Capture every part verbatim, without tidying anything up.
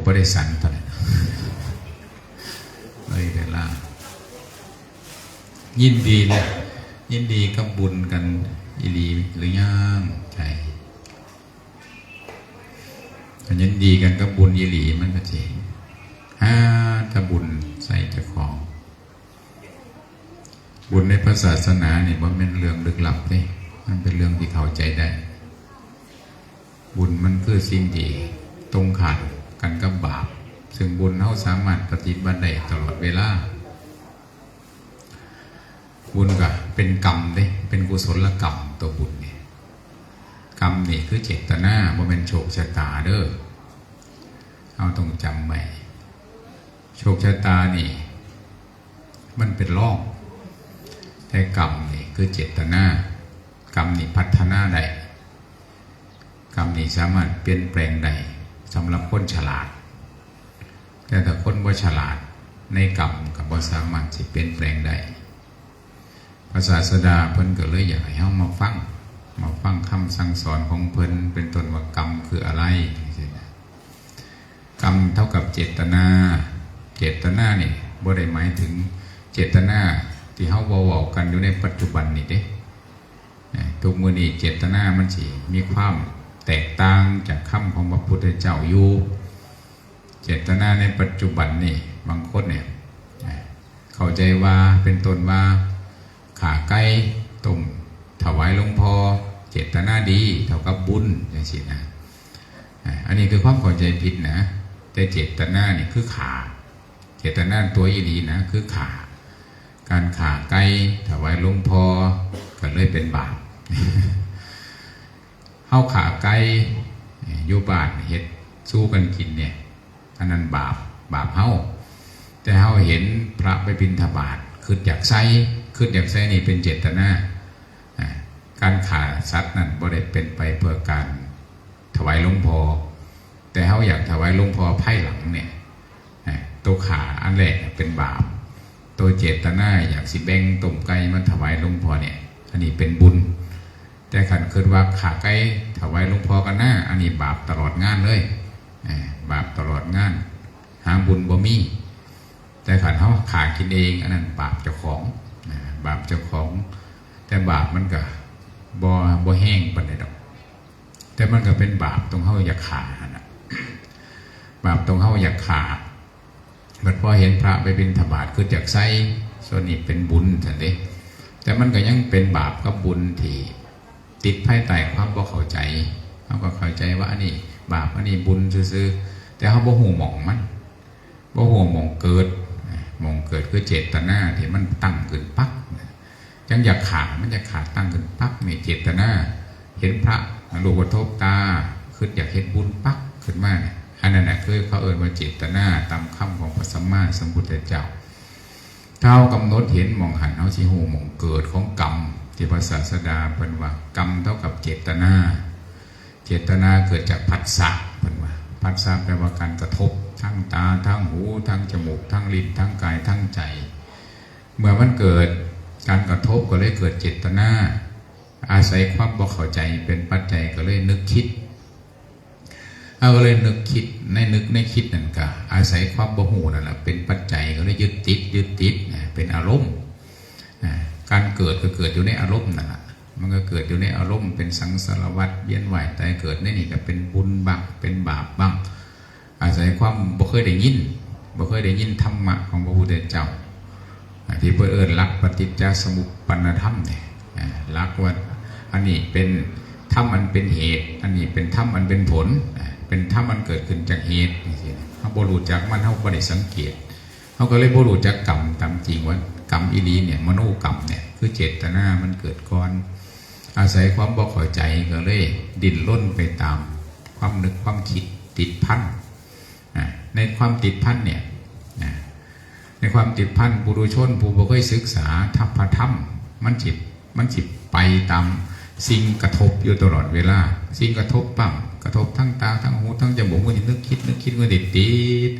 บ่ได้สันเท่านั้น เลยเวลา ยินดีนะ ยินดีกับบุญกันอีหลีหรือยัง ใช่ ถ้ายินดีกันกับบุญอีหลีมันก็สิหาแต่บุญใส่เจ้าของ บุญในพระศาสนานี่บ่แม่นเรื่องลึกลับเด้ มันเป็นเรื่องที่เข้าใจได้ บุญมันคือสิ่งที่ตรงข้ามกันกับบาป ซึ่งบุญเฮาสามารถปฏิบัติได้ตลอดเวลา บุญก็เป็นกรรมเด้ เป็นกุศลกรรมตัวบุญนี่ กรรมนี่คือเจตนา บ่แม่นโชคชะตาเด้อ เฮาต้องจำไว้ โชคชะตานี่ มันเป็นรอง แต่กรรมนี่คือเจตนา กรรมนี่พัฒนาได้ กรรมนี่สามารถเปลี่ยนแปลงได้ สำหรับคนฉลาด แต่ถ้าคนบ่ฉลาด ในกรรมก็บ่สามารถสิเปลี่ยนแปลงได้ พระศาสดาเพิ่นก็เลยอยากให้เฮามาฟัง มาฟังคำสั่งสอนของเพิ่น เป็นต้นว่ากรรมคืออะไร จังซี้นะ กรรมเท่ากับเจตนา เจตนานี่บ่ได้หมายถึงเจตนาที่เฮาเว้าๆกันอยู่ในปัจจุบันนี่เด้ นะ ทุกมื้อนี้เจตนามันสิมีความแตกต่างจากคำของพระพุทธเจ้าอยู่ เจตนาในปัจจุบันนี่ บางคนเนี่ย นะ เข้าใจว่า เป็นต้นว่า ฆ่าไก่ต้มถวายหลวงพ่อ เจตนาดีเท่ากับบุญ จังซี้นะ อ่ะ อันนี้คือความเข้าใจผิดนะ แต่เจตนานี่คือฆ่า เจตนาตัวอีหลีนะ คือฆ่า การฆ่าไก่ถวายหลวงพ่อก็เลยเป็นบาป เฮาฆ่าไก่อยู่บ้านเฮ็ดสู่กันกินเนี่ย อันนั้นบาป บาปเฮา แต่เฮาเห็นพระไปบิณฑบาต คิดอยากใส่ คิดอยากใส่นี่เป็นเจตนา อ่า การฆ่าสัตว์นั่นบ่ได้เป็นไปเพื่อการถวายหลวงพ่อ แต่เฮาอยากถวายหลวงพ่อภายหลังเนี่ย อ่า ตัวฆ่าอันแรกเป็นบาป ตัวเจตนาอยากสิแบ่งต้มไก่มาถวายหลวงพ่อเนี่ย อันนี้เป็นบุญ แต่คันคิดว่าฆ่าไก่ถวายหลวงพ่อกันนะ อันนี้บาปตลอดงานเลย อ่า บาปตลอดงาน หาบุญบ่มี แต่คันเฮาฆ่ากินเอง อันนั้นบาปเจ้าของ อ่า บาปเจ้าของ แต่บาปมันก็บ่ บ่แฮงปานใดดอก แต่มันก็เป็นบาปตรงเฮาอยากฆ่าหั่นน่ะ บาปตรงเฮาอยากฆ่า บัดพอเห็นพระไปบิณฑบาต คิดอยากใส่ ส่วนนี้เป็นบุญซั่นเด้ แต่มันก็ยังเป็นบาปกับบุญที่ติดภายใต้ความบ่เข้าใจ เฮาก็เข้าใจว่าอันนี้บาป อันนี้บุญซื่อๆ แต่เฮาบ่ฮู้หม่องมัน บ่ฮู้หม่องเกิด หม่องเกิดคือเจตนาที่มันตั้งขึ้นปั๊บ จั่งอยากฆ่า มันอยากฆ่าตั้งขึ้นปั๊บ นี่เจตนา เห็นพระรูปกระทบตา คิดอยากเฮ็ดบุญปั๊บขึ้นมาเนี่ย อันนั้นน่ะคือเขาเอิ้นว่าเจตนาตามคำของพระสัมมาสัมพุทธเจ้า ถ้าเฮากำหนดเห็นหม่องหั้น เฮาสิฮู้หม่องเกิดของกรรม ที่พระศาสดาเพิ่นว่ากรรมเท่ากับเจตนา เจตนาเกิดจากผัสสะ เพิ่นว่า ผัสสะแปลว่าการกระทบ ทั้งตา ทั้งหู ทั้งจมูก ทั้งลิ้น ทั้งกาย ทั้งใจ เมื่อมันเกิดการกระทบก็เลยเกิดเจตนา อาศัยความบ่เข้าใจเป็นปัจจัยก็เลยนึกคิด เอาก็เลยนึกคิด ในนึกในคิดนั่นก็อาศัยความบ่ฮู้นั่นแหละเป็นปัจจัยก็เลยยึดติด ยึดติดนะ เป็นอารมณ์นะ การเกิดก็เกิดอยู่ในอารมณ์นั่นแหละ มันก็เกิดอยู่ในอารมณ์ เป็นสังสารวัฏ เวียนว่ายตายเกิด ในนี่ก็เป็นบุญบ้าง เป็นบาปบ้าง อาศัยความบ่เคยได้ยิน บ่เคยได้ยินธรรมะของพระพุทธเจ้า อ่า ที่เพิ่นเอิ้นหลักปฏิจจสมุปปนธรรมเนี่ย อ่า หลักว่าอันนี้เป็นธรรมอันเป็นเหตุ อันนี้เป็นธรรมอันเป็นผล อ่า เป็นธรรมอันเกิดขึ้นจากเหตุ จังซี้นะ เฮาบ่รู้จักมัน เฮาบ่ได้สังเกต เฮาก็เลยบ่รู้จักกรรมตามจริงว่ากรรมอีหลีเนี่ย มโนกรรมเนี่ย คือเจตนามันเกิดก่อน อาศัยความบ่เข้าใจก็เลยดิ้นรนไปตามความนึกความคิดติดพัน อ่ะ ในความติดพันเนี่ย อ่ะ ในความติดพัน ปุถุชนผู้บ่เคยศึกษาธรรม พระธรรม มันสิ มันสิไปตามสิ่งกระทบอยู่ตลอดเวลา สิ่งกระทบปั๊บ กระทบทั้งตา ทั้งหู ทั้งจมูก มันสินึกคิด นึกคิด มันติดติด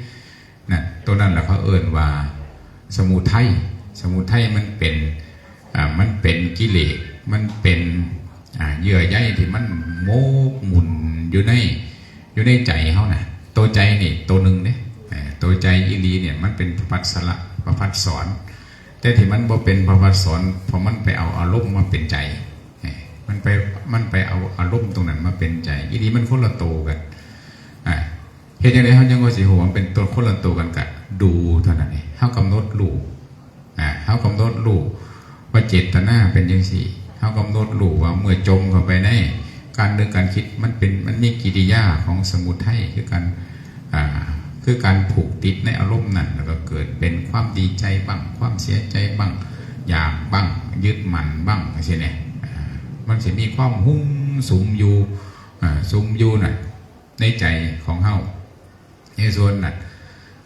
นั่น ตัวนั้นแหละเขาเอิ้นว่าสมุทัย สมุทัยมันเป็น อ่า มันเป็นกิเลส มันเป็น อ่า เยื่อใยที่มันหมกมุ่นอยู่ใน อยู่ในใจเฮาน่ะ ตัวใจนี่ตัวหนึ่งเนี่ย เอ่อ ตัวใจอีหลีเนี่ยมันเป็นพระพัสสะ พระพัสสอน แต่ที่มันบ่เป็นพระพัสสอน เพราะมันไปเอาอารมณ์มาเป็นใจ เอ่อ มันไป มันไปเอาอารมณ์ตรงนั้นมาเป็นใจ อีหลีมันคนละตัวกัน อ่า เฮ็ดจั่งใด๋เฮายังว่าสิฮู้ว่ามันเป็นตัวคนละตัวกันกะดูเท่านั้นเอง เฮากำหนดรู้ อ่า เฮากำหนดรู้ว่าเจตนาเป็นจั่งซี้ เฮากำหนดรู้ว่าเมื่อจมเข้าไปในการนึกการคิด มันเป็น มันมีกิริยาของสมุทัย คือการ อ่า คือการผูกติดในอารมณ์นั้น แล้วก็เกิดเป็นความดีใจบ้าง ความเสียใจบ้าง อยากบ้าง ยึดมั่นบ้าง จั่งซี้เนี่ย อ่า มันสิมีความหุ้มสุมอยู่ อ่า สุมอยู่น่ะ ในใจของเฮา ในส่วนนั้น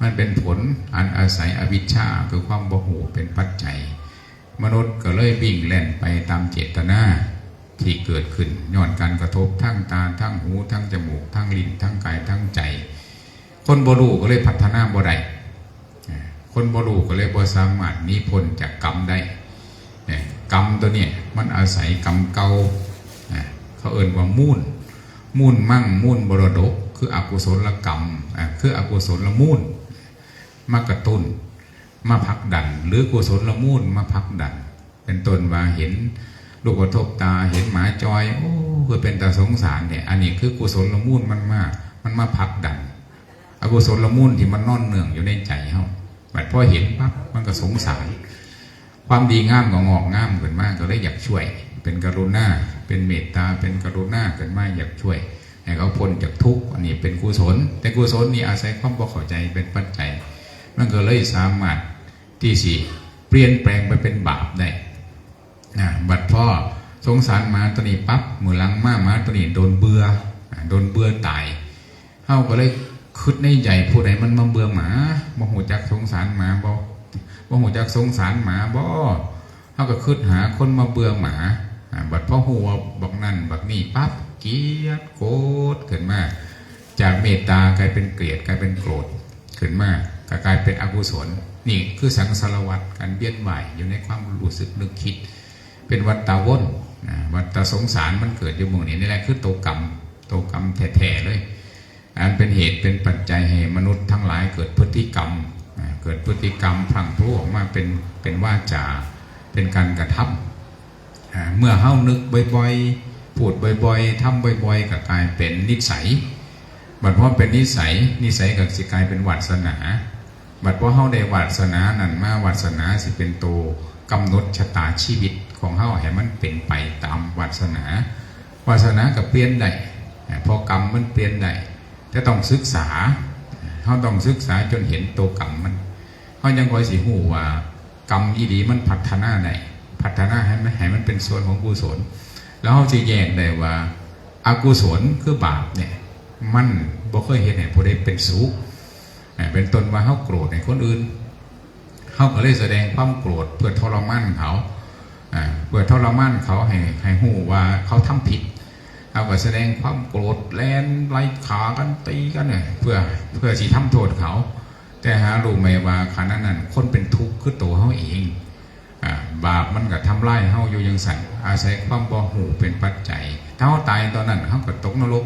มันเป็นผลอันอาศัยอวิชชา คือความบ่ฮู้เป็นปัจจัย มนุษย์ก็เลยวิ่งแล่นไปตามเจตนาที่เกิดขึ้น ย้อนการกระทบทางตา ทางหู ทางจมูก ทางลิ้น ทางกาย ทางใจ คนบ่ฮู้ก็เลยพัฒนาบ่ได้ อ่า คนบ่ฮู้ก็เลยบ่สามารถหนีพ้นจากกรรมได้ เนี่ย กรรมตัวเนี่ยมันอาศัยกรรมเก่า อ่า เขาเอิ้นว่ามูล มูลมัง มูลมรดก คืออกุศลกรรม อ่า คืออกุศลมูล มากระตุ้น มาผลักดัน หรือกุศลมูลมาผลักดัน เป็นต้นว่าเห็นรูปกระทบตา เห็นหมาจอย โอ้ คือเป็นตาสงสารเนี่ย อันนี้คือกุศลมูลมันมา มันมาผลักดัน อกุศลมูลที่มันนอนเนื่องอยู่ในใจเฮา บัดพอเห็นปั๊บ มันก็สงสาร ความดีงามก็งอกงามขึ้นมา ก็เลยอยากช่วย เป็นกรุณา เป็นเมตตา เป็นกรุณาขึ้นมา อยากช่วยให้เขาพ้นจากทุกข์ อันนี้เป็นกุศล แต่กุศลนี่อาศัยความบ่เข้าใจเป็นปัจจัย มันก็เลยสามารถที่สิเปลี่ยนแปลงไปเป็นบาปได้ อ่า บัดพอสงสารหมาตัวนี้ปั๊บ มื้อหลังมาหมาตัวนี้โดนเบื่อ อ่า โดนเบื่อตาย เฮาก็เลยคิดในใจ ผู้ใดมันมาเบื่อหมา บ่ฮู้จักสงสารหมาบ่ บ่ฮู้จักสงสารหมาบ่ เฮาก็คิดหาคนมาเบื่อหมา อ่า บัดพอฮู้ว่าบักนั่นบักนี่ปั๊บ เกลียดโกรธขึ้นมา จากเมตตากลายเป็นเกลียด กลายเป็นโกรธขึ้นมา ก็กลายเป็นอกุศล นี่คือสังสารวัฏ การเวียนว่ายอยู่ในความรู้สึกนึกคิด เป็นวัฏฏะวน นะ วัฏฏะสงสารมันเกิดอยู่หม่องนี้ นี่แหละคือตัวกรรม ตัวกรรมแท้ๆเลย อันเป็นเหตุเป็นปัจจัยให้มนุษย์ทั้งหลายเกิดพฤติกรรม อ่า เกิดพฤติกรรมพลั้งพลูออกมาเป็น เป็นวาจา เป็นการกระทำ อ่า เมื่อเฮานึกบ่อยๆ พูดบ่อยๆ ทำบ่อยๆ ก็กลายเป็นนิสัย บัดพอเป็นนิสัย นิสัยก็สิกลายเป็นวาสนา บัดพอเฮาได้วาสนานั้นมา วาสนาสิเป็นตัวกำหนดชะตาชีวิตของเฮาให้มันเป็นไปตามวาสนา วาสนาก็เปลี่ยนได้ อ่า เพราะกรรมมันเปลี่ยนได้ แต่ต้องศึกษา เฮาต้องศึกษาจนเห็นตัวกรรมมัน เฮายังค่อยสิฮู้ว่ากรรมอีหลีมันพัฒนาได้ พัฒนาให้มัน ให้มันเป็นส่วนของกุศล แล้วเฮาสิแยกได้ว่าอกุศลคือบาปเนี่ย มันบ่เคยเฮ็ดให้ผู้ใดเป็นสุข อ่า เป็นต้นว่าเฮาโกรธให้คนอื่น เฮาก็เลยแสดงความโกรธเพื่อทรมานเขา อ่า เพื่อทรมานเขาให้ ให้ฮู้ว่าเขาทำผิด เฮาก็แสดงความโกรธ แล่นไล่ฆ่ากัน ตีกันเนี่ย เพื่อ เพื่อสิทำโทษเขา แต่หารู้ไหมว่าขณะนั้นคนเป็นทุกข์คือตัวเฮาเอง อ่า บาปมันก็ทำลายเฮาอยู่จั่งซั้น อาศัยความบ่ฮู้เป็นปัจจัย ถ้าเฮาตายตอนนั้น เฮาก็ตกนรก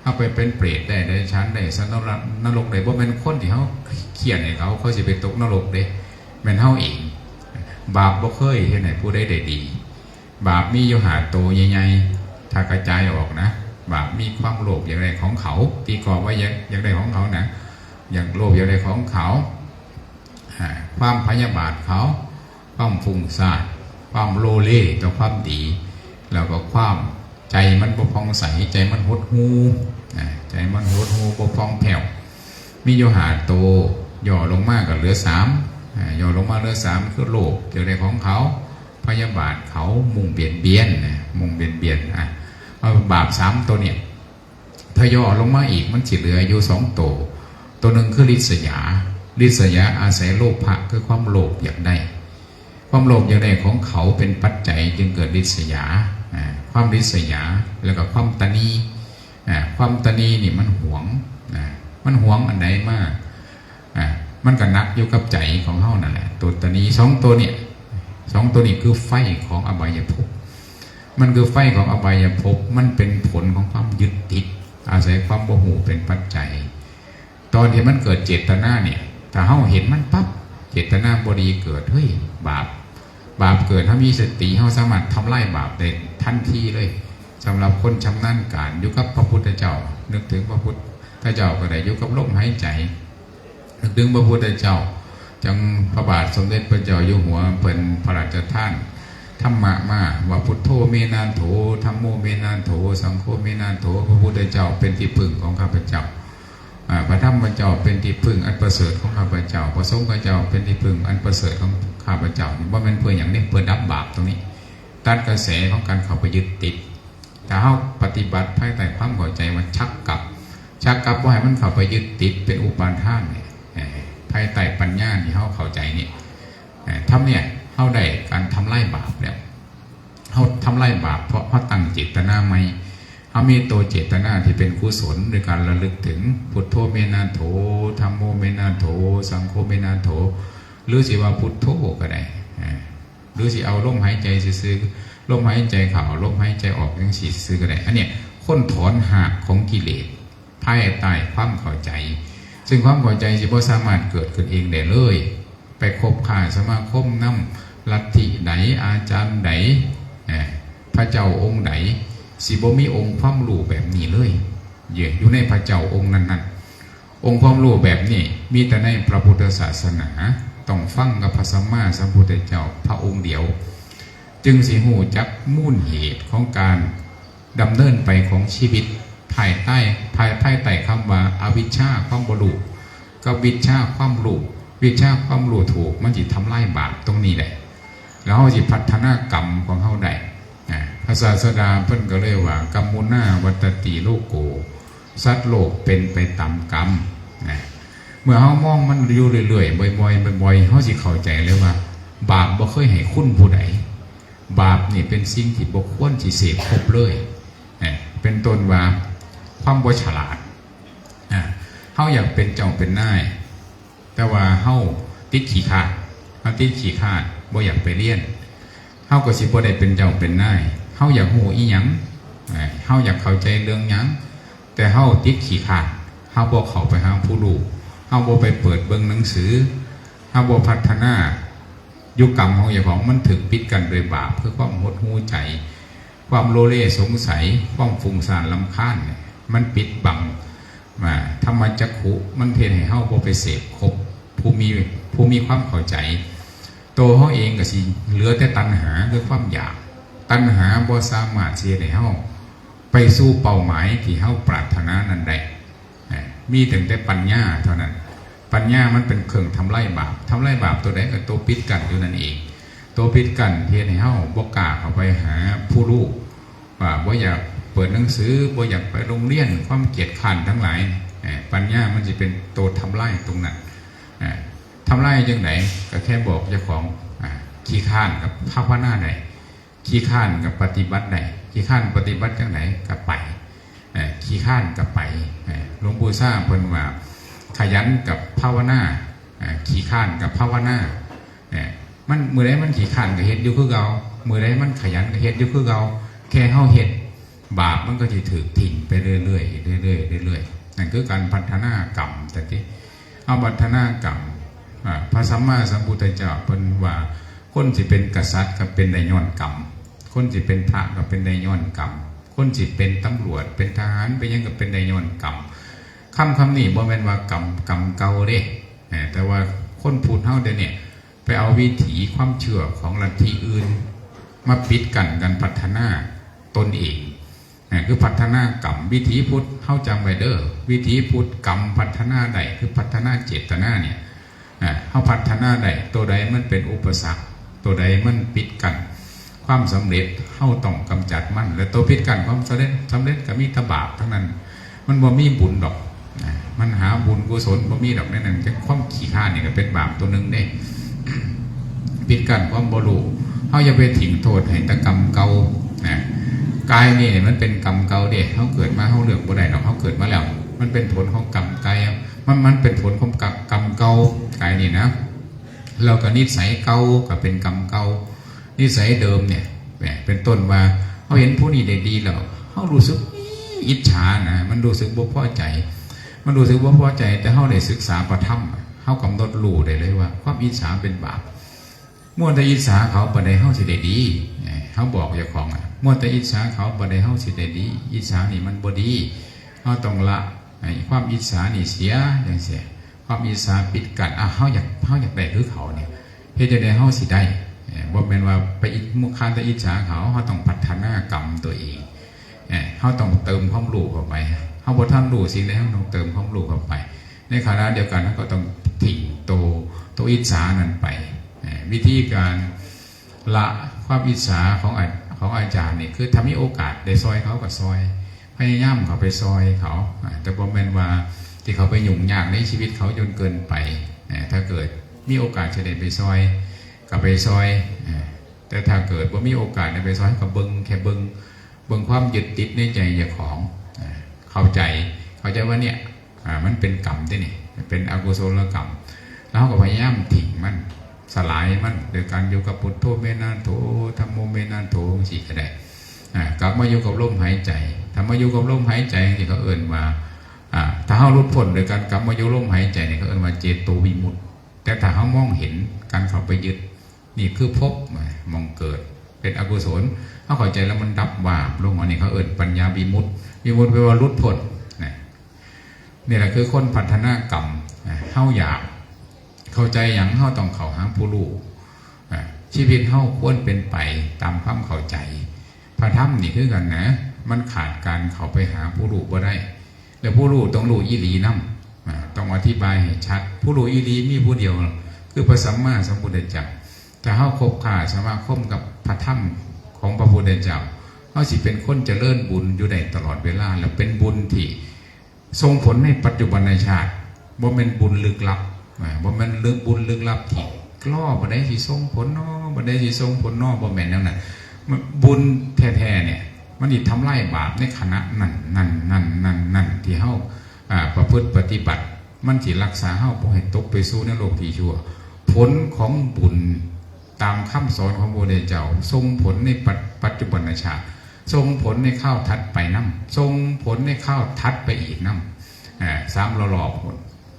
เฮาไปเป็นเปรตได้ เดรัจฉานได้ สัตว์นรก นรกได้ บ่แม่นคนที่เฮาเฆี่ยนให้เขา เขาสิไปตกนรกเด้ แม่นเฮาเอง บาปบ่เคยเฮ็ดให้ผู้ใดได้ดี บาปมีอยู่ห้าตัวใหญ่ๆ ถ้ากระจายออกนะ บาปมีความโลภอยากได้ของเขา ตีกรอบไว้อยาก อยากได้ของเขานะ อยากโลภอยากได้ของเขา อ่า ความพยาบาทเขา ความฟุ้งซ่าน ความโลเลต่อความดี แล้วก็ความใจมันบ่ผ่องใส ใจมันหดหู่ อ่า ใจมันหดหู่ บ่ผ่องแผ้ว มีอยู่ห้าตัว ย่อลงมาก็เหลือสาม อ่า ย่อลงมาเหลือสาม คือโลภอยากได้ของเขา พยาบาทเขา มุ่งเบียดเบียนนะ มุ่งเบียดเบียน อ่ะ เอาบาปสามตัวเนี่ย ถ้าย่อลงมาอีก มันสิเหลืออยู่สองตัว ตัวหนึ่งคือริษยา ริษยาอาศัยโลภะ คือความโลภอยากได้ ความโลภอยากได้ของเขาเป็นปัจจัยจึงเกิดริษยา อ่า ความริษยา แล้วก็ความตณี อ่า ความตณีนี่มันหวง อ่า มันหวงอันใดมา อ่า มันก็หนักอยู่กับใจของเฮานั่นแหละ ตัวตณีสองตัวเนี่ย สองตัวนี้คือไฟของอบายภพ มันคือไฟของอบายภพ มันเป็นผลของความยึดติด อาศัยความบ่ฮู้เป็นปัจจัย ตอนที่มันเกิดเจตนาเนี่ย ถ้าเฮาเห็นมันปั๊บ เจตนาบ่ดีเกิด เฮ้ย บาป บาปเกิด เฮามีสติ เฮาสามารถทำลายบาปได้ทันทีเลย สำหรับคนชำนาญการ อยู่กับพระพุทธเจ้า นึกถึงพระพุทธเจ้าก็ได้ อยู่กับลมหายใจ นึกถึงพระพุทธเจ้า จั่งพระบาทสมเด็จพระเจ้าอยู่หัวเพิ่นพระราชทานธรรมะมา ว่า พุทโธ เม นาโถ ธัมโม เม นาโถ สังโฆ เม นาโถ พระพุทธเจ้าเป็นที่พึ่งของข้าพเจ้า อ่า พระธรรมเจ้าเป็นที่พึ่งอันประเสริฐของข้าพเจ้า พระสงฆ์เจ้าเป็นที่พึ่งอันประเสริฐของข้าพเจ้า บ่แม่นเพื่อหยังเด้ เพื่อดับบาปตรงนี้ ตัดกระแสของการเข้าไปยึดติด ถ้าเฮาปฏิบัติภายใต้ความเข้าใจว่า ฉักกลับ ฉักกลับ บ่ให้มันเข้าไปยึดติดเป็นอุปาทานเนี่ย เอ่อ ภายใต้ปัญญาที่เฮาเข้าใจเนี่ย เอ่อ ธรรมเนี่ย เฮาได้การทำลายบาปแล้ว เฮาทำลายบาปเพราะเฮาตั้งเจตนาใหม่ เฮามีตัวเจตนาที่เป็นกุศล โดยการระลึกถึง พุทโธ เม นาโถ ธัมโม เม นาโถ สังโฆ เม นาโถ หรือสิว่าพุทโธก็ได้ เอ่อ หรือสิเอาลมหายใจซื่อๆ ลมหายใจเข้า ลมหายใจออกจั่งซี้ซื่อๆก็ได้ อันเนี้ย ค้นถอนหากของกิเลส ภายใต้ความเข้าใจ ซึ่งความเข้าใจสิบ่สามารถเกิดขึ้นเองได้เลย ไปคบค้าสมาคมนำลัทธิใด อาจารย์ใด เอ่อ พระเจ้าองค์ใด สิบ่มีองค์ความรู้แบบนี้เลย อยู่ในพระเจ้าองค์นั้นๆ องค์ความรู้แบบนี้มีแต่ในพระพุทธศาสนา ต้องฟังกับพระสัมมาสัมพุทธเจ้าพระองค์เดียว จึงสิฮู้จักมูลเหตุของการดำเนินไปของชีวิต ภายใต้ ภาย ภายใต้คำว่า อวิชชา ความบ่รู้ กับวิชชา ความรู้ วิชชา ความรู้ถูก มันสิทำลายบาปตรงนี้ได้ แล้วเฮาสิพัฒนากรรมของเฮาได้ อ่า พระศาสดาเพิ่นก็เลยว่า กัมมุนาวัตตติโลโก สัตว์โลกเป็นไปตามกรรม นะ เมื่อเฮามองมันอยู่เรื่อยๆ บ่อยๆ บ่อยๆ เฮาสิเข้าใจเลยว่า บาปบ่เคยให้คุณผู้ใด บาปนี่เป็นสิ่งที่บ่ควรสิเสพคบเลย นะ เป็นต้นว่าความบ่ฉลาด อ่า เฮาอยากเป็นเจ้าเป็นนาย แต่ว่าเฮาติดขี้คร้าน เฮาติดขี้คร้าน บ่อยากไปเรียน เฮาก็สิบ่ได้เป็นเจ้าเป็นนาย เฮาอยากฮู้อีหยัง อ่า เฮาอยากเข้าใจเรื่องหยัง แต่เฮาติดขี้คร้าน เฮาบ่เข้าไปหาผู้รู้ เฮาบ่ไปเปิดเบิ่งหนังสือ เฮาบ่พัฒนา อยู่กรรมของเจ้าของ มันถูกปิดกั้นโดยบาป คือความหดหู่ใจ ความโลเลสงสัย ความฟุ้งซ่านรำคาญเนี่ย มันปิดบัง อ่า ธรรมจักขุ มันเฮ็ดให้เฮาบ่ไปเสพคบ ผู้มี ผู้มีความเข้าใจ ตัวเฮาเองก็สิเหลือแต่ตัณหา คือความอยาก ตัณหาบ่สามารถสิเฮ็ดให้เฮาไปสู่เป้าหมายที่เฮาปรารถนานั้นได้ อ่า มีตั้งแต่ปัญญาเท่านั้น ปัญญามันเป็นเครื่องทำลายบาป ทำลายบาปตัวใดก็ตัวปิดกั้นอยู่นั่นเอง ตัวปิดกั้นที่เฮ็ดให้เฮาบ่กล้าเข้าไปหาผู้รู้ ว่าบ่อยากเปิดหนังสือ บ่อยากไปโรงเรียน ความเกลียดคร้านทั้งหลาย เอ่อ ปัญญามันสิเป็นตัวทำลายตรงนั้น เอ่อ ทำลายจั่งใด ก็แค่บอกเจ้าของ อ่า ขี้คร้านกับภาวนาได้ ขี้คร้านกับปฏิบัติได้ ขี้คร้านปฏิบัติจั่งใด ก็ไป เอ่อ ขี้คร้านก็ไป เอ่อ หลวงปู่ซ่าเพิ่นว่า ขยันกับภาวนา เอ่อ ขี้คร้านกับภาวนา เอ่อ มัน มื้อใดมันขี้คร้านก็เฮ็ดอยู่คือเก่า มื้อใดมันขยันก็เฮ็ดอยู่คือเก่า แค่เฮาเฮ็ด บาปมันก็สิถูกทิ้งไปเรื่อยๆ เรื่อยๆ เรื่อยๆ นั่นคือการพัฒนากรรม แต่ที่เอาพัฒนากรรม อ่า พระสัมมาสัมพุทธเจ้าเพิ่นว่า คนสิเป็นกษัตริย์ก็เป็นได้ย้อนกรรม คนสิเป็นพระก็เป็นได้ย้อนกรรม คนสิเป็นตำรวจ เป็นทหาร เป็นหยังก็เป็นได้ย้อนกรรม คำ คำนี้บ่แม่นว่ากรรม กรรมเก่าเด้ เอ่อ แต่ว่าคนพุทธเฮาเดี๋ยวนี้ไปเอาวิถีความเชื่อของลัทธิอื่นมาปิดกั้นการพัฒนาตนเอง นะ คือพัฒนากรรม วิถีพุทธเฮาจำไว้เด้อ วิถีพุทธกรรมพัฒนาได้ คือพัฒนาเจตนาเนี่ย นะ เฮาพัฒนาได้ ตัวใดมันเป็นอุปสรรค ตัวใดมันปิดกั้นความสำเร็จ เฮาต้องกำจัดมัน และตัวปิดกั้นความสำเร็จ สำเร็จก็มีแต่บาปทั้งนั้น มันบ่มีบุญดอก นะ มันหาบุญกุศลบ่มีดอก ในนั้นจั่งความขี้คร้านนี่ก็เป็นบาปตัวหนึ่งเด้ ปิดกั้นความบ่รู้ เฮาอย่าไปถิ่มโทษให้แต่กรรมเก่า นะ กายนี่มันเป็นกรรมเก่าเด้ เฮาเกิดมาเฮาเลือกบ่ได้ดอก เฮาเกิดมาแล้ว มันเป็นผลของกรรมกาย มัน มันเป็นผลของกรรม กรรมเก่า กายนี่นะ แล้วก็นิสัยเก่าก็เป็นกรรมเก่า นิสัยเดิมเนี่ย แหม เป็นต้นว่า เฮาเห็นผู้นี้ได้ดีแล้ว เฮารู้สึกอิจฉานะ มันรู้สึกบ่พอใจ มันรู้สึกบ่พอใจ แต่เฮาได้ศึกษาพระธรรม เฮากำหนดรู้ได้เลยว่า ความอิจฉาเป็นบาป มัวแต่อิจฉาเขาปานใดเฮาสิได้ดี เฮาบอกเจ้าของอะ มัวแต่อิจฉาเขาปานใดเฮาสิได้ดี อิจฉานี่มันบ่ดี เฮาต้องละไอ้ความอิจฉานี่เสีย จั่งซี้ ความอิจฉาปิดกั้น อ่ะ เฮาอยาก เฮาอยากได้คือเขาเนี่ย เฮ็ดจั่งใดเฮาสิได้ เอ่อ บ่แม่นว่าไปอิจ มัวคาแต่อิจฉาเขา เฮาต้องพัฒนากรรมตัวเอง เอ่อ เฮาต้องเติมความรู้เข้าไป เฮาบ่ทันรู้สิ่งใด เฮาต้องเติมความรู้เข้าไป ในขณะเดียวกัน เฮาก็ต้องทิ้งโต โตอิจฉานั้นไป เอ่อ วิธีการละความอิจฉาของอา ของอาจารย์นี่ คือถ้ามีโอกาสได้ซ่อยเขาก็ซ่อย พยายามเข้าไปซ่อยเขา อ่า แต่บ่แม่นว่าที่เขาไปยุ่งยากในชีวิตเขาจนเกินไป อ่า ถ้าเกิดมีโอกาสจะได้ไปซ่อย ก็ไปซ่อย อ่า แต่ถ้าเกิดบ่มีโอกาสได้ไปซ่อย ก็เบิ่ง แค่เบิ่ง เบิ่งความยึดติดในใจเจ้าของ อ่า เข้าใจ เข้าใจว่าเนี่ย อ่า มันเป็นกรรมเด้นี่ เป็นอกุศลกรรม แล้วเราก็พยายามทิ้งมัน สลายมัน โดยการอยู่กับ พุทโธ เม นะ โถ ธัมโม เม นะ โถ จั่งซี้ก็ได้ อ่า กลับมาอยู่กับลมหายใจ ถ้ามาอยู่กับลมหายใจนี่เขาเอิ้นว่า อ่า ถ้าเฮาหลุดพ้นโดยการกลับมาอยู่ลมหายใจนี่เขาเอิ้นว่าเจโตวิมุตติ แต่ถ้าเฮามองเห็นการเข้าไปยึด นี่คือภพ อ่า หม่องเกิด เป็นอกุศล เฮาเข้าใจแล้วมันดับวาบลง อันนี้เขาเอิ้นปัญญาวิมุตติ วิมุตติแปลว่าหลุดพ้น นะ นี่แหละคือคนพัฒนากรรม นะ เฮาอยากเข้าใจหยัง เฮาต้องเข้าหาผู้รู้ อ่า ชีวิตเฮาควรเป็นไปตามความเข้าใจ พระธรรมนี่คือกันนะ มันขาดการเข้าไปหาผู้รู้บ่ได้ แล้วผู้รู้ต้องรู้อีหลีนำ อ่า ต้องอธิบายให้ชัด ผู้รู้อีหลีมีผู้เดียว คือพระสัมมาสัมพุทธเจ้า ถ้าเฮาคบค้าสมาคมกับพระธรรมของพระพุทธเจ้า เฮาสิเป็นคนเจริญบุญอยู่ได้ตลอดเวลา และเป็นบุญที่ส่งผลในปัจจุบันชาติ บ่แม่นบุญลึกลับ อ่า บ่แม่นเรื่องบุญลึกลับที่รอบ่ได้สิส่งผลน้อ บ่ได้สิส่งผลน้อ บ่แม่นแนวนั้น มันบุญแท้ๆเนี่ย มันสิทำลายบาปในขณะนั้น นั้น นั้น นั้น นั้น ที่เฮา อ่า ประพฤติปฏิบัติ มันสิรักษาเฮาบ่ให้ตกไปสู่นรกที่ชั่ว ผลของบุญตามคำสอนของพระพุทธเจ้า ส่งผลในปัจ ปัจจุบันชาติ ส่งผลในคราวถัดไปนำ ส่งผลในคราวถัดไปอีกนำ อ่า สามรอบๆ พุ้น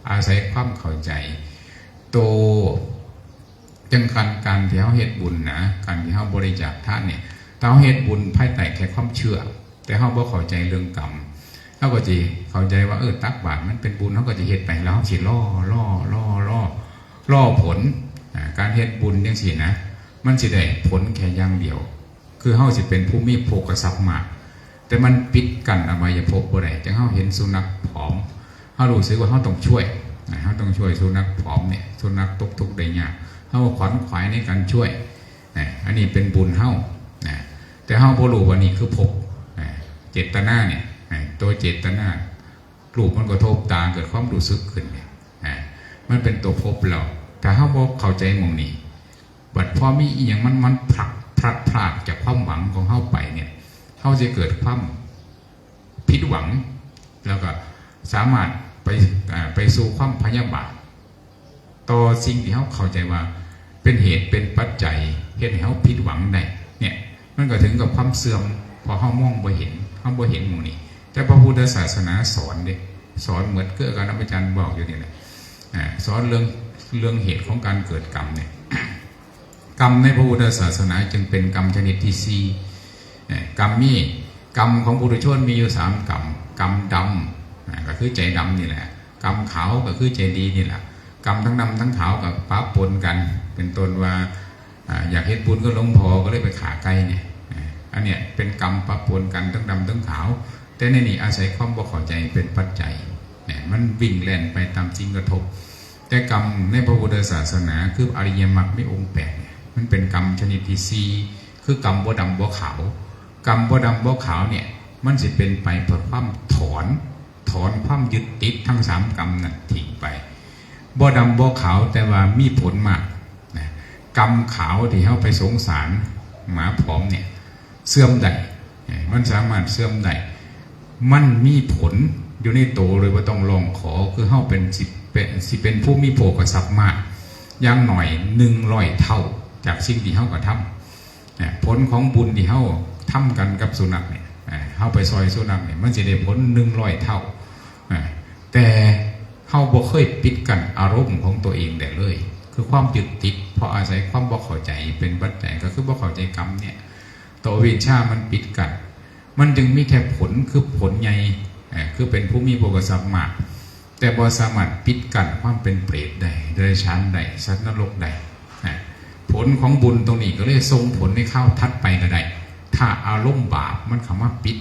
อาศัยความเข้าใจ โต จั่งการ การที่เฮาเฮ็ดบุญนะ การที่เฮาบริจาคทานเนี่ย ถ้าเฮาเฮ็ดบุญภายใต้แค่ความเชื่อ แต่เฮาบ่เข้าใจเรื่องกรรม เฮาก็สิเข้าใจว่า เออ ตักบาตรมันเป็นบุญ เฮาก็สิเฮ็ดไป แล้วเฮาสิรอ รอ รอ รอ รอผล อ่า การเฮ็ดบุญจั่งซี้นะ มันสิได้ผลแค่อย่างเดียว คือเฮาสิเป็นผู้มีโภคทรัพย์มาก แต่มันปิดกั้นอบายภพบ่ได้ จั่งเฮาเห็นสุนัขผอม เฮารู้สึกว่าเฮาต้องช่วย นะ เฮาต้องช่วยสุนัขผอมเนี่ย สุนัขตกทุกข์ได้ยาก เฮาขวนขวายในการช่วย นะ อันนี้เป็นบุญเฮา นะ แต่เฮาบ่รู้ว่านี่คือภพ นะ เจตนาเนี่ย นะ ตัวเจตนา รูปมันกระทบตา เกิดความรู้สึกขึ้นเนี่ย นะ มันเป็นตัวภพแล้ว ถ้าเฮาบ่เข้าใจหม่องนี้ บัดพอมีอีหยังมัน มันพลัด พลัดพรากจากความหวังของเฮาไปเนี่ย เฮาสิเกิดความผิดหวัง แล้วก็สามารถไป อ่า ไปสู่ความพยาบาท ต่อสิ่งที่เฮาเข้าใจว่าเป็นเหตุเป็นปัจจัยเฮ็ดให้เฮาผิดหวังได้ เนี่ย มันก็ถึงกับความเสื่อม เพราะเฮามองบ่เห็น เฮาบ่เห็นหม่องนี้ แต่พระพุทธศาสนาสอนเด้ สอนเหมือนเกื้อกัน อาจารย์บอกอยู่นี่แหละ อ่า สอนเรื่อง เรื่องเหตุของการเกิดกรรมเนี่ย กรรมในพระพุทธศาสนาจึงเป็นกรรมชนิดที่สี่ เอ่อกรรมมี กรรมของปุถุชนมีอยู่สามกรรม กรรมดำ อ่า ก็คือใจดำนี่แหละ กรรมขาวก็คือใจดีนี่แหละ กรรมทั้งดำทั้งขาวก็ปะปนกัน เป็นต้นว่า อ่า อยากเฮ็ดบุญกับหลวงพ่อก็เลยไปฆ่าไก่เนี่ย อ่า อันเนี้ยเป็นกรรมปะปนกันทั้งดำทั้งขาว แต่ในนี้อาศัยความบ่เข้าใจเป็นปัจจัย เนี่ย มันวิ่งแล่นไปตามสิ่งกระทบ แต่กรรมในพระพุทธศาสนาคืออริยมรรคมีองค์แปดเนี่ย มันเป็นกรรมชนิดที่สี่ คือกรรมบ่ดำบ่ขาว กรรมบ่ดำบ่ขาวเนี่ย มันสิเป็นไปเพื่อความถอน ถอนความยึดติดทั้งสามกรรมนั่นทิ้งไป บ่ดำบ่ขาวแต่ว่ามีผลมาก นะ กรรมขาวที่เฮาไปสงสารหมาผอมเนี่ย เสื่อมได้ เอ่อ มันสามารถเสื่อมได้ มันมีผลอยู่ในโตโดยบ่ต้องร้องขอ คือเฮาเป็นสิ เป็น สิเป็นผู้มีโภคทรัพย์มาก อย่างน้อยหนึ่งร้อยเท่าจากสิ่งที่เฮากระทำ นะ ผลของบุญที่เฮาทำกันกับสุนัขเนี่ย อ่า เฮาไปซ่อยสุนัขเนี่ย มันสิได้ผลหนึ่งร้อยเท่า อ่า แต่เฮาบ่เคยปิดกั้นอารมณ์ของตัวเองได้เลย คือความยึดติด เพราะอาศัยความบ่เข้าใจเป็นปัจจัย ก็คือบ่เข้าใจกรรมเนี่ย ตัวอวิชชามันปิดกั้น มันจึงมีแค่ผล คือผลใหญ่ อ่า คือเป็นผู้มีโภคทรัพย์มาก แต่บ่สามารถปิดกั้นความเป็นเปรตได้ เดรัจฉานได้ สัตว์นรกได้ อ่า ผลของบุญตรงนี้ก็เลยส่งผลในคราวถัดไปก็ได้ ถ้าอารมณ์บาปมันเข้ามาปิด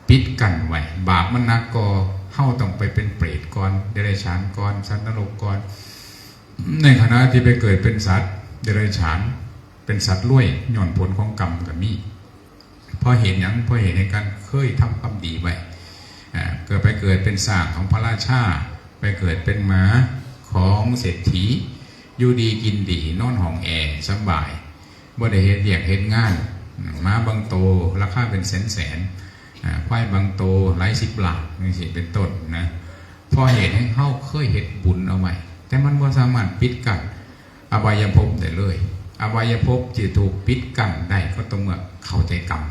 ปิดกั้นไว้ บาปมันหนักก็เฮาต้องไปเป็นเปรตก่อน เดรัจฉานก่อน สัตว์นรกก่อน ในขณะที่ไปเกิดเป็นสัตว์เดรัจฉาน เป็นสัตว์รวย ย้อนผลของกรรมก็มี เพราะเหตุหยัง เพราะเหตุในการเคยทำความดีไว้ อ่า เกิดไปเกิดเป็นช้างของพระราชา ไปเกิดเป็นหมาของเศรษฐี อยู่ดีกินดี นอนห้องแอร์สบาย บ่ได้เฮ็ดเวียกเฮ็ดงาน หมาบางโตราคาเป็นแสนๆ อ่า ควายบางโตหลายสิบล้าน จั่งซี้เป็นต้นนะ เพราะเหตุให้เฮาเคยเฮ็ดบุญเอาไว้ แต่มันบ่สามารถปิดกั้นอบายภพได้เลย อบายภพจะถูกปิดกั้นได้ก็ต่อเมื่อเข้าใจกรรม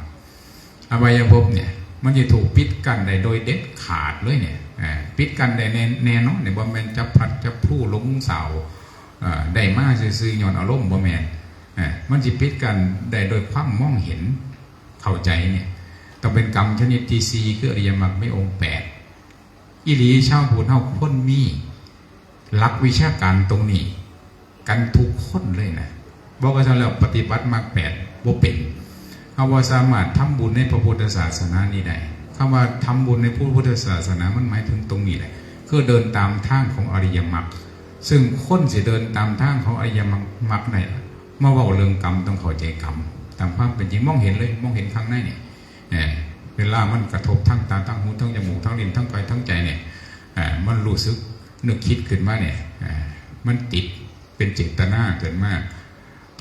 อบายภพเนี่ย มันจะถูกปิดกั้นได้โดยเด็ดขาดเลยเนี่ย อ่า ปิดกั้นได้แน่ แน่นอนเนี่ย บ่แม่นจับพลัดจับพลูหลงเศร้า อ่า ได้มาซื่อๆ ย้อนอารมณ์ บ่แม่น อ่า มันสิปิดกั้นได้โดยความมองเห็น เข้าใจเนี่ย ต้องเป็นกรรมชนิดที่สี่ คืออริยมรรคมีองค์แปด อีหลีชาวพุทธเฮาควรมีหลักวิชาการตรงนี้ กันทุกคนเลยนะ บ่ว่าซั่นแล้วปฏิบัติมรรคแปดบ่เป็น เฮาบ่สามารถทำบุญในพระพุทธศาสนานี้ได้ คำว่าทำบุญในพระพุทธศาสนามันหมายถึงตรงนี้แหละ คือเดินตามทางของอริยมรรค ซึ่งคนสิเดินตามทางของอริยมรรค มรรคได้ มาเว้าเรื่องกรรมต้องเข้าใจกรรม ตามความเป็นจริงมองเห็นเลย มองเห็นข้างในนี่ เอ่อ เวลามันกระทบทั้งตา ทั้งหู ทั้งจมูก ทั้งลิ้น ทั้งกาย ทั้งใจเนี่ย เอ่อ มันรู้สึกนึกคิดขึ้นมาเนี่ย เอ่อ มันติดเป็นเจตนาเกิดมา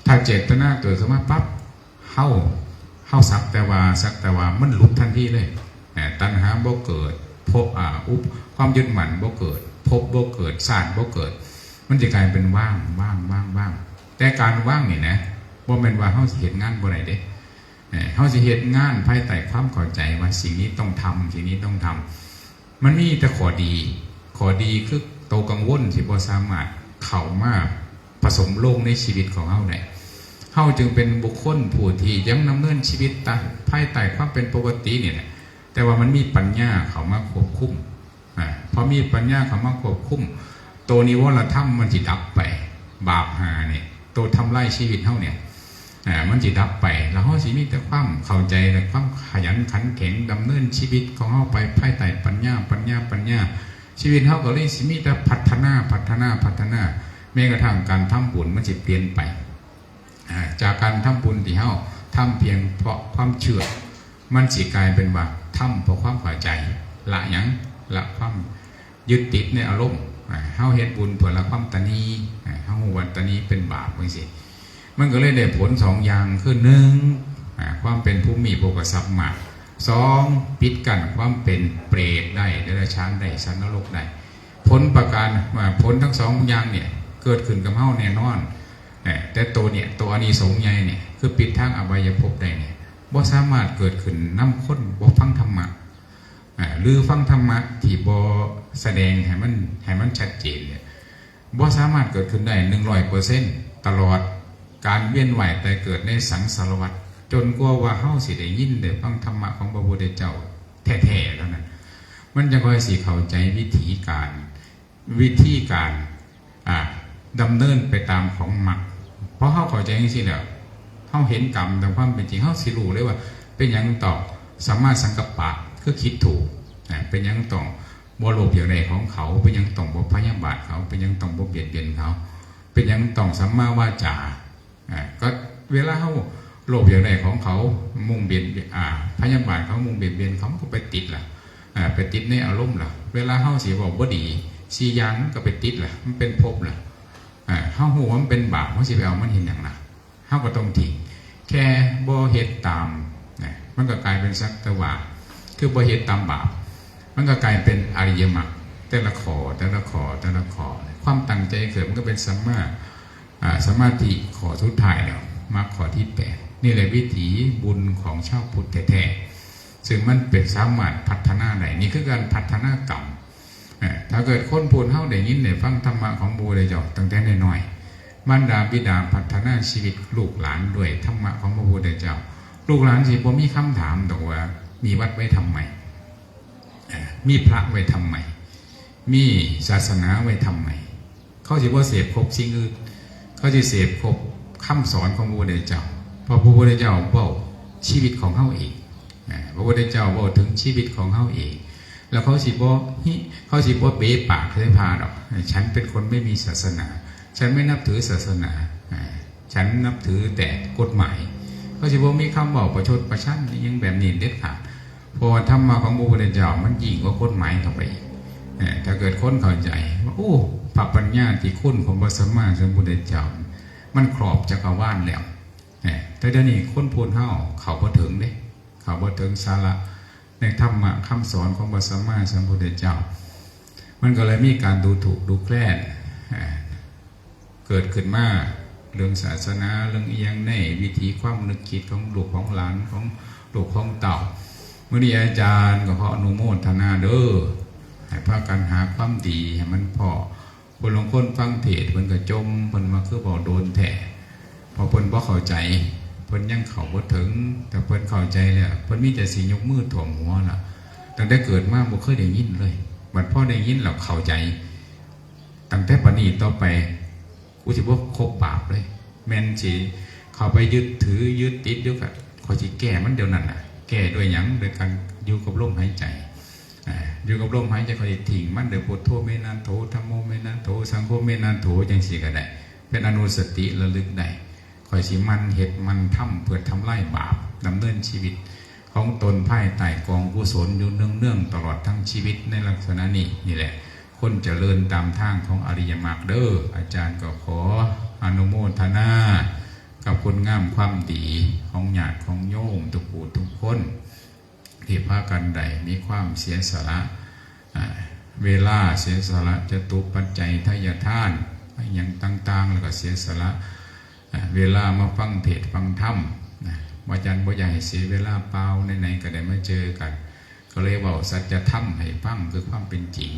ถ้าเจตนาเกิดขึ้นมาปั๊บ เฮา เฮาสักแต่ว่า สักแต่ว่า มันหลุดทันทีเลย เอ่อ ตัณหาบ่เกิด ภพ อ่า อุป ความยึดมั่นบ่เกิด ภพบ่เกิด ชาติบ่เกิด มันจะกลายเป็นว่าง ว่าง ว่าง ว่าง แต่การว่างนี่นะ บ่แม่นว่าเฮาสิเฮ็ดงานบ่ได้เด้ เอ่อ เฮาสิเฮ็ดงานภายใต้ความเข้าใจว่าสิ่งนี้ต้องทำ สิ่งนี้ต้องทำ มันมีแต่ข้อดี ข้อดีคือโตกังวลสิบ่สามารถเข้ามาผสมลงในชีวิตของเฮาได้ เฮาจึงเป็นบุคคลผู้ที่ยังดำเนินชีวิตตะ ภายใต้ความเป็นปกตินี่แหละ แต่ว่ามันมีปัญญาเข้ามาควบคุม อ่า พอมีปัญญาเข้ามาควบคุม ตัวนิวรธรรมมันสิดับไป บาปห้านี่ ตัวทำลายชีวิตเฮาเนี่ย อ่า มันสิดับไป แล้วเฮาสิมีแต่ความเข้าใจและความขยันขันแข็งดำเนินชีวิตของเฮาไปภายใต้ปัญญา ปัญญา ปัญญา ชีวิตเฮาก็เลยสิมีแต่พัฒนา พัฒนา พัฒนา แม้กระทั่งการทำบุญมันสิเปลี่ยนไป อ่า จากการทำบุญที่เฮาทำเพียงเพราะความเชื่อ มันสิกลายเป็นว่าทำเพราะความเข้าใจ ละหยัง ละความยึดติดในอารมณ์ อ่า เฮาเฮ็ดบุญเพื่อละความตณี อ่า เฮาฮู้ว่าตณีเป็นบาปจั่งซี้ มันก็เลยได้ผลสองอย่าง คือหนึ่ง อ่า ความเป็นผู้มีโภคทรัพย์มาก สอง ปิดกั้นความเป็นเปรตได้ เดรัจฉานได้ สัตว์นรกได้ ผลประการ อ่า ผลทั้งสองอย่างเนี่ย เกิดขึ้นกับเฮาแน่นอน เอ่อ แต่ตัวเนี่ย ตัวอานิสงส์ใหญ่เนี่ย คือปิดทางอบายภพได้เนี่ย บ่สามารถเกิดขึ้นนำคนบ่ฟังธรรมะ อ่า หรือฟังธรรมะที่บ่แสดงให้มัน ให้มันชัดเจนเนี่ย บ่สามารถเกิดขึ้นได้ หนึ่งร้อยเปอร์เซ็นต์ ตลอดการเวียนว่ายตายเกิดในสังสารวัฏ จนกว่าว่าเฮาสิได้ยินได้ฟังธรรมะของพระพุทธเจ้าแท้ๆ เท่านั้น มันจะค่อยสิเข้าใจวิธีการ วิธีการ อ่า ดำเนินไปตามของมรรค พอเฮาเข้าใจจั่งซี้แล้ว เฮาเห็นกรรมตามความเป็นจริง เฮาสิรู้เลยว่า เป็นหยังต้องสัมมาสังกัปปะ คือคิดถูก อ่า เป็นหยังต้องบ่โลภอยากได้ของเขา เป็นหยังต้องบ่พยาบาทเขา เป็นหยังต้องบ่เบียดเบียนเขา เป็นหยังต้องสัมมาวาจา อ่า ก็เวลาเฮาโลภอยากได้ของเขา มุ่งเบียด อ่า พยาบาทเขา มุ่งเบียดเบียนเขา มันก็ไปติดล่ะ อ่า ไปติดในอารมณ์ล่ะ เวลาเฮาสิเว้าบ่ดี สี่อย่างมันก็ไปติดล่ะ มันเป็นภพล่ะ อ่า เฮาฮู้ว่ามันเป็นบาป เฮาสิไปเอามันเฮ็ดหยังล่ะ เฮาก็ต้องทิ้ง แค่บ่เฮ็ดตามนะ มันก็กลายเป็นสักแต่ว่า คือบ่เฮ็ดตามบาป มันก็กลายเป็นอริยมรรค แต่ละข้อ แต่ละข้อ แต่ละข้อ ความตั้งใจเกิดมันก็เป็นสัมมา อ่า สมาธิข้อสุดท้ายแล้ว มรรคข้อที่แปด นี่แหละวิถีบุญของชาวพุทธแท้ๆ ซึ่งมันเป็นสามารถพัฒนาได้ นี่คือการพัฒนากรรม อ่า ถ้าเกิดคนพูนเฮาได้ยินได้ฟังธรรมะของพระพุทธเจ้าตั้งแต่น้อยๆ มารดาบิดาพัฒนาชีวิตลูกหลานด้วยธรรมะของพระพุทธเจ้า ลูกหลานสิบ่มีคำถามดอกว่ามีวัดไว้ทำไม อ่า มีพระไว้ทำไม มีศาสนาไว้ทำไม เขาสิบ่เสพคบสิ่งอื่น เขาสิเสพคบคำสอนของพระพุทธเจ้า เพราะพระพุทธเจ้าเว้าชีวิตของเฮาเอง อ่า พระพุทธเจ้าเว้าถึงชีวิตของเฮาเอง แล้วเขาสิบ่ฮิ เขาสิบ่เบะปากใส่พระดอก ฉันเป็นคนไม่มีศาสนา ฉันไม่นับถือศาสนา อ่า ฉันนับถือแต่กฎหมาย เขาสิบ่มีคำเว้าประชดประชันอิหยังแบบนี้เด็ดขาด เพราะว่าธรรมะของพระพุทธเจ้ามันยิ่งกว่ากฎหมายเข้าไปอีก เอ่อ ถ้าเกิดคนเข้าใจว่า โอ้ พระปัญญาที่คุณของพระสัมมาสัมพุทธเจ้า มันครอบจักรวาลแล้ว เอ่อ แต่เดี๋ยวนี้คนพูนเฮาเข้าบ่ถึงเด้ เข้าบ่ถึงสาระในธรรมะคำสอนของพระสัมมาสัมพุทธเจ้า มันก็เลยมีการดูถูกดูแคลน เอ่อ เกิดขึ้นมา เรื่องศาสนา เรื่องอิหยังในวิถีความนึกคิดของลูกของหลานของลูกของเต้า มื้อนี้อาจารย์ก็ขออนุโมทนาเด้อ ให้พากันหาความดีให้มันพ้อ คนลางคนฟังเทศน์เพิ่นก็จ่ม เพิ่นว่าคือเว้าโดนแท้ เพราะเพิ่นบ่เข้าใจ เพิ่นยังเข้าบ่ถึง แต่เพิ่นเข้าใจแล้ว เพิ่นมีแต่สิยกมือท่วมหัวล่ะ ตั้งแต่เกิดมาบ่เคยได้ยินเลย บัดพอได้ยินแล้วเข้าใจ ตั้งแต่บัดนี้ต่อไป กูสิบ่คบบาปเลย แม่นสิเข้าไปยึดถือยึดติดอยู่กะ ข้อยสิแก้มันเดี๋ยวนั้นน่ะ แก้ด้วยหยัง ด้วยการอยู่กับลมหายใจ อ่า อยู่กับลมหายใจ ข้อยสิทิ้งมันด้วย พุทโธเมนะโถ ธัมโมเมนะโถ สังโฆเมนะโถ จังซี้ก็ได้ เป็นอนุสติระลึกได้ ข้อยสิหมั่นเฮ็ดหมั่นทำเพื่อทำลายบาป ดำเนินชีวิตของตนภายใต้กองกุศลอยู่เนืองๆ ตลอดทั้งชีวิตในลักษณะนี้ นี่แหละ คนเจริญตามทางของอริยมรรคเด้อ อาจารย์ก็ขออนุโมทนากับคุณงามความดีของญาติของโยมทุกผู้ทุกคน ที่พากันได้มีความเสียสละ อ่า เวลา เสียสละจตุปัจจัยทายทาน อิหยังต่างๆ แล้วก็เสียสละ อ่า เวลามาฟังเทศน์ฟังธรรมนะ อาจารย์บ่อยากให้เสียเวลาเปล่า ไหนๆ ก็ได้มาเจอกัน ก็เลยเว้าสัจธรรมให้ฟัง คือความเป็นจริง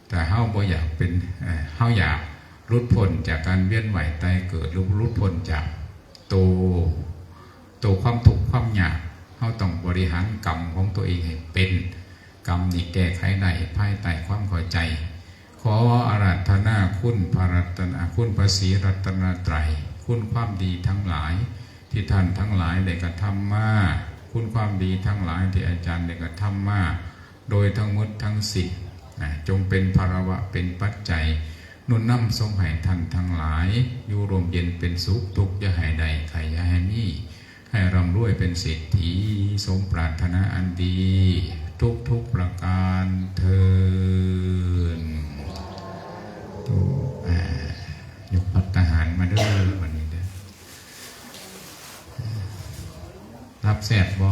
แต่เฮาบ่อยากเป็น เอ่อ เฮาอยากหลุดพ้นจากการเวียนว่ายตายเกิด หรือหลุดพ้นจากโต โตความทุกข์ความยาก เฮาต้องบริหารกรรมของตัวเองให้เป็น กรรมนี่แก้ไขได้ภายใต้ความเข้าใจ ขออาราธนาคุณพระรัตน คุณพระศรีรัตนตรัย คุณความดีทั้งหลายที่ท่านทั้งหลายได้กระทำมา คุณความดีทั้งหลายที่อาจารย์ได้กระทำมา โดยทั้งหมดทั้งสิ้นนะ จงเป็นพลวะเป็นปัจจัย หนุนนำส่งให้ท่านทั้งหลาย อยู่ร่มเย็นเป็นสุข ทุกข์อย่าให้ได้ ไข้อย่าให้มี ให้ร่ำรวยเป็นเศรษฐี สมปรารถนาอันดี ทุกๆ ประการเทอญ ตุ อ่า ยกภัตตาหารมาเด้อ วันนี้เด้อ รับแซ่บบ่